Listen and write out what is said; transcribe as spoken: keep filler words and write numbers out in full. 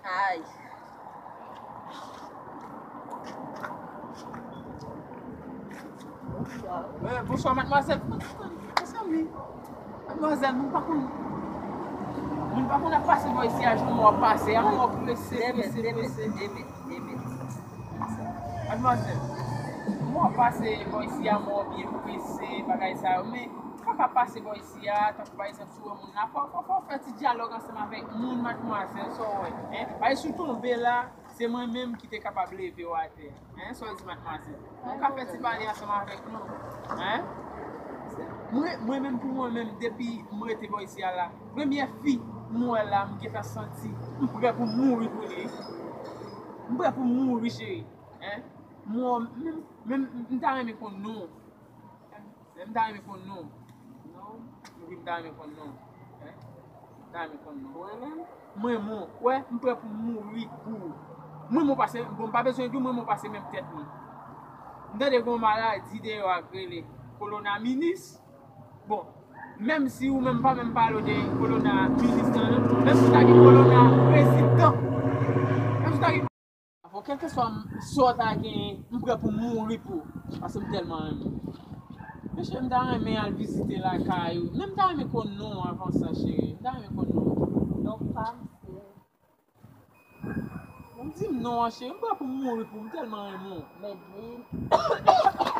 Ay. Eh, bonswa, madmwazèl. Mezanmi, madmwazèl, moun pa konn, moun pa konn ap pase bò isi a, jan mwen ap pase a, mwen prese, prese, prese. Madmwazèl, mwen ap pase bò isi a, mwen byen prese, bagay sa yo, men ou pa ka pase bò isi a, tankou pa egzanp, si w wè moun la, fò, fò, fò w fè ti dyalòg ansanm avèk moun, madmwazèl, sa w wè, en? Paske si w tonbe la, se mwen menm ki te kapab leve w atè. Hein, sa w di, madmwazèl? Ou ka fè ti pale ansanm avèk nou. Hein? Mwen, mwen menm, pou mwen menm, depi m rete bò isi a la, premyè fi m wè la, m gentan santi m prè pou m mouri pou li. M prè pou m mouri, cheri. Hein? Mwen, menm, menm, m ta renmen konn non w. Men m ta renmen konn non w. Non? Wi, m ta renmen konn non w. Hein? M ta renmen konn non w. Mwen menm? Mwen, mwen, wè, m prè pou m mouri pou ou. Mwen, mwen pase, bon, m pa bezwen di w, mwen, mwen pase menm tèt mwen. M tande gen yon maladi deyò a k rele kolonaminis. Bon, menm si ou menm pa menm pale w de kolonaminis lan, non, menm si w ta gen kolona prezidan, menm si w ta gen Bon, kèlkeswa m, sa w ta genyen, m prè pou m mouri pou ou, paske m tèlman renmen w. Mesye, m ta renmen al vizite lakay ou. Men m ta renmen konn non w avan sa, cheri. M ta renmen konn non w. Non pa m, se Bon, di m non an, cheri. M prè pou m mouri pou ou, m tèlman renmen w. Medline.